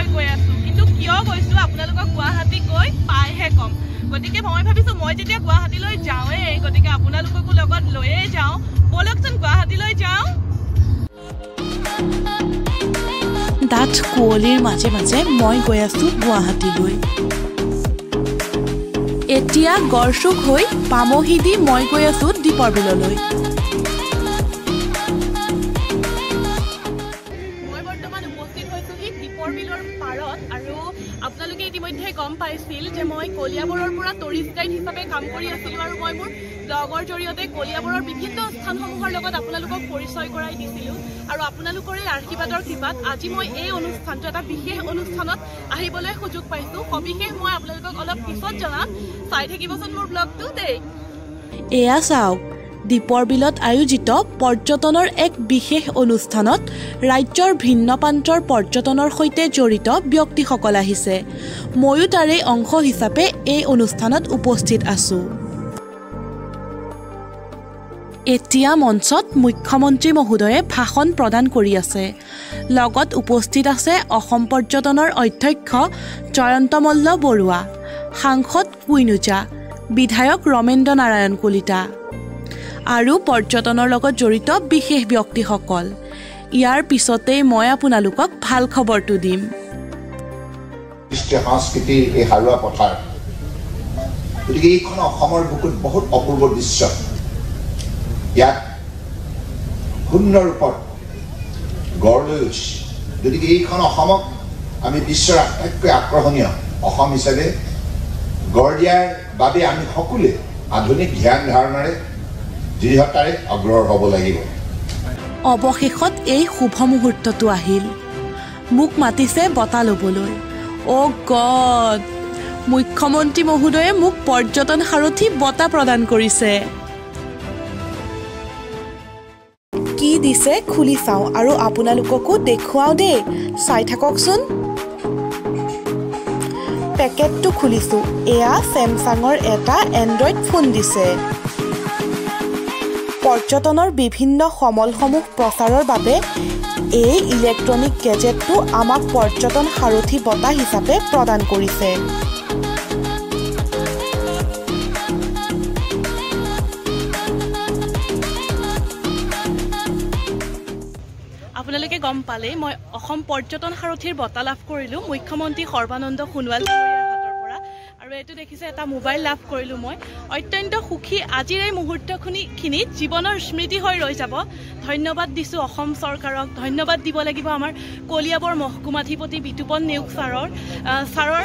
গুৱাহাটীলৈ গৈ আছোঁ। কিন্তু কিয় গৈছোঁ আপোনালোকক গুৱাহাটী গৈ পাইহে ক'ম। গতিকে মই ভাবিছোঁ মই যেতিয়া গুৱাহাটীলৈ যাওঁৱেই, গতিকে আপোনালোককো লগত লৈয়ে যাওঁ। ব'লকচোন গুৱাহাটীলৈ যাওঁ। ডাঠ কুঁৱলীৰ মাজে মাজে মই গৈ আছোঁ গুৱাহাটীলৈ। এতিয়া গড়চুক হৈ পামহি দি মই গৈ আছোঁ দীপৰ বিললৈ। মই বৰ্তমান উপস্থিত হৈছোঁহি দীপৰ বিলৰ পাৰত আৰু আপোনালোকে ইতিমধ্যে গম পাইছিল যে মই কলিয়াবৰৰ পৰা টুৰিষ্ট গাইড হিচাপে কাম কৰি আছিলোঁ আৰু মই মোৰ ব্লগৰ জৰিয়তে কলিয়াবৰৰ বিভিন্ন স্থানসমূহৰ লগত আপোনালোকক পৰিচয় কৰাই দিছিলোঁ। আৰু আপোনালোকৰে আশীৰ্বাদৰ কৃপাত আজি মই এই অনুষ্ঠানটো এটা বিশেষ অনুষ্ঠানত আহিবলৈ সুযোগ পাইছোঁ। সবিশেষ মই আপোনালোকক অলপ পিছত জনাম, চাই থাকিবচোন মোৰ ব্লগটো দেই। এয়া চাওক, দীপৰ বিলত আয়োজিত পৰ্যটনৰ এক বিশেষ অনুষ্ঠানত ৰাজ্যৰ ভিন্ন প্ৰান্তৰ পৰ্যটনৰ সৈতে জড়িত ব্যক্তিসকল আহিছে। ময়ো তাৰে অংশ হিচাপে এই অনুষ্ঠানত উপস্থিত আছোঁ। এতিয়া মঞ্চত মুখ্যমন্ত্ৰী মহোদয়ে ভাষণ প্ৰদান কৰি আছে। লগত উপস্থিত আছে অসম পৰ্যটনৰ অধ্যক্ষ জয়ন্ত মল্ল বৰুৱা, সাংসদ কুইন ওজা, বিধায়ক ৰমেন্দ্ৰ নাৰায়ণ কলিতা আৰু পৰ্যটনৰ লগত জড়িত বিশেষ ব্যক্তিসকল। ইয়াৰ পিছতেই মই আপোনালোকক ভাল খবৰটো দিম। সংস্কৃতিৰ এই হাৰুৱা পথাৰ, গতিকে এইখন অসমৰ বুকুত বহুত অপূৰ্ব দৃশ্য। ইয়াত সুন্দৰ ৰূপত গঢ় লৈ উঠিছে। গতিকে এইখন অসমক আমি বিশ্বৰ আটাইতকৈ আকৰ্ষণীয় অসম হিচাপে গঢ় দিয়াৰ বাবে আমি সকলোৱে আধুনিক ধ্যান ধাৰণাৰে দৃঢ়তাৰে অগ্ৰসৰ হ'ব লাগিব। অৱশেষত এই শুভ মুহূৰ্তটো আহিল। মোক মাতিছে বঁটা ল'বলৈ। অ' গড, মুখ্যমন্ত্ৰী মহোদয়ে মোক পৰ্যটন সাৰথি বঁটা প্ৰদান কৰিছে। কি দিছে খুলি চাওঁ আৰু আপোনালোককো দেখুৱাওঁ দেই, চাই থাককচোন। পেকেটটো খুলিছোঁ, এয়া চেমচাঙৰ এটা এণ্ড্ৰইড ফোন দিছে। পৰ্যটনৰ বিভিন্ন সমলসমূহ প্ৰচাৰৰ বাবে এই ইলেক্ট্ৰনিক গেজেটটো আমাক পৰ্যটন সাৰথি বঁটা হিচাপে প্ৰদান কৰিছে। আপোনালোকে গম পালেই মই অসম পৰ্যটন সাৰথিৰ বঁটা লাভ কৰিলোঁ মুখ্যমন্ত্ৰী সৰ্বানন্দ সোণোৱাল ডাঙৰীয়াৰ হাতৰ পৰা। আৰু এইটো দেখিছে এটা মোবাইল লাভ কৰিলোঁ মই। অত্যন্ত সুখী আজিৰ এই মুহূৰ্তখিনিত জীৱনৰ স্মৃতি হৈ ৰৈ যাব। ধন্যবাদ দিছোঁ অসম চৰকাৰক, ধন্যবাদ দিব লাগিব আমাৰ কলিয়াবৰ মহকুমাধিপতি বিতুপন নেওগ ছাৰৰ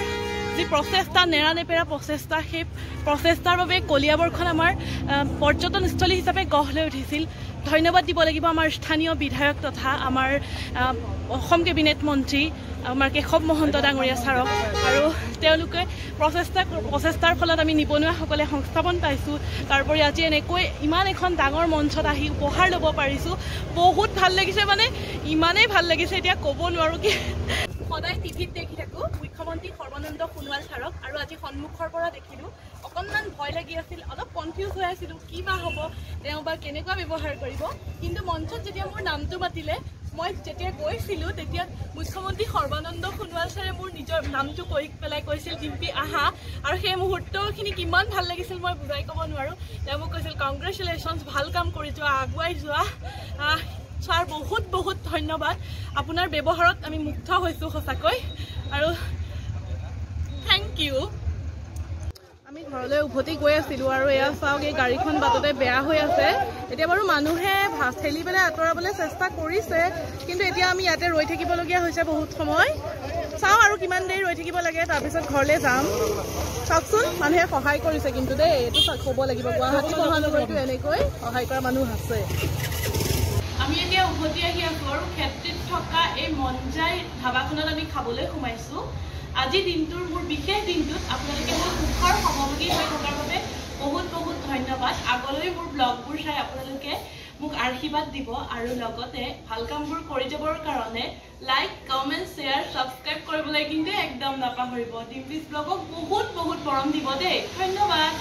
যি প্ৰচেষ্টা, নেৰানেপেৰা প্ৰচেষ্টা, সেই প্ৰচেষ্টাৰ বাবে কলিয়াবৰখন আমাৰ পৰ্যটনস্থলী হিচাপে গঢ় লৈ উঠিছিল। ধন্যবাদ দিব লাগিব আমাৰ স্থানীয় বিধায়ক তথা আমাৰ অসম কেবিনেট মন্ত্ৰী আমাৰ কেশৱ মহন্ত ডাঙৰীয়া ছাৰক। আৰু তেওঁলোকে প্ৰচেষ্টাৰ ফলত আমি নিবনুৱাসকলে সংস্থাপন পাইছোঁ। তাৰোপৰি আজি এনেকৈ ইমান এখন ডাঙৰ মঞ্চত আহি উপহাৰ ল'ব পাৰিছোঁ, বহুত ভাল লাগিছে। মানে ইমানেই ভাল লাগিছে এতিয়া ক'ব নোৱাৰোঁ। কি সদায় টিভিত দেখি থাকোঁ মুখ্যমন্ত্ৰী সৰ্বানন্দ সোণোৱাল ছাৰক আৰু আজি সন্মুখৰ পৰা দেখিলোঁ। অকণমান ভয় লাগি আছিল, অলপ কনফিউজ হৈ আছিলোঁ কি বা হ'ব, তেওঁ বা কেনেকুৱা ব্যৱহাৰ কৰিব। কিন্তু মঞ্চত যেতিয়া মোৰ নামটো মাতিলে, মই যেতিয়া গৈছিলোঁ তেতিয়া মুখ্যমন্ত্ৰী সৰ্বানন্দ সোণোৱাল ছাৰে মোৰ নিজৰ নামটো কৈ পেলাই কৈছিল, ডিম্পী আহা। আৰু সেই মুহূৰ্তখিনি কিমান ভাল লাগিছিল মই বুজাই ক'ব নোৱাৰোঁ। তেওঁ মোক কৈছিল কংগ্ৰেচুলেশ্যনছ, ভাল কাম কৰি যোৱা, আগুৱাই যোৱা। ছাৰ বহুত বহুত ধন্যবাদ, আপোনাৰ ব্যৱহাৰত আমি মুগ্ধ হৈছোঁ সঁচাকৈ, আৰু thank U. আমি ঘৰলৈ উভতি গৈ আছিলোঁ আৰু এয়া চাওক এই গাড়ীখন বাটতে বেয়া হৈ আছে। এতিয়া বাৰু মানুহে ঠেলি পেলাই আঁতৰাবলৈ চেষ্টা কৰিছে, কিন্তু এতিয়া আমি ইয়াতে ৰৈ থাকিবলগীয়া হৈছে বহুত সময়। চাওঁ আৰু কিমান দেৰি ৰৈ থাকিব লাগে, তাৰপিছত ঘৰলৈ যাম। চাওকচোন মানুহে সহায় কৰিছে কিন্তু দেই, এইটো ক'ব লাগিব, গুৱাহাটী মহানগৰীতো এনেকৈ সহায় কৰা মানুহ আছে। আমি এতিয়া উভতি আহি আছোঁ আৰু খেত্ৰীত থকা এই মনজাই ধাবাখনত আমি খাবলৈ সোমাইছোঁ। আজি দিনটোৰ মোৰ বিশেষ দিনটোত আপোনালোকে মোৰ সুখৰ সমভোগী হৈ থকাৰ বাবে বহুত বহুত ধন্যবাদ। আগলৈ মোৰ ব্লগবোৰ চাই আপোনালোকে মোক আশীৰ্বাদ দিব আৰু লগতে ভাল কামবোৰ কৰি যাবৰ কাৰণে লাইক, কমেণ্ট, শ্বেয়াৰ, ছাবস্ক্ৰাইব কৰিবলৈ কিন্তু একদম নাপাহৰিব। ডিম্পিজ ব্লগক বহুত বহুত মৰম দিব দেই। ধন্যবাদ।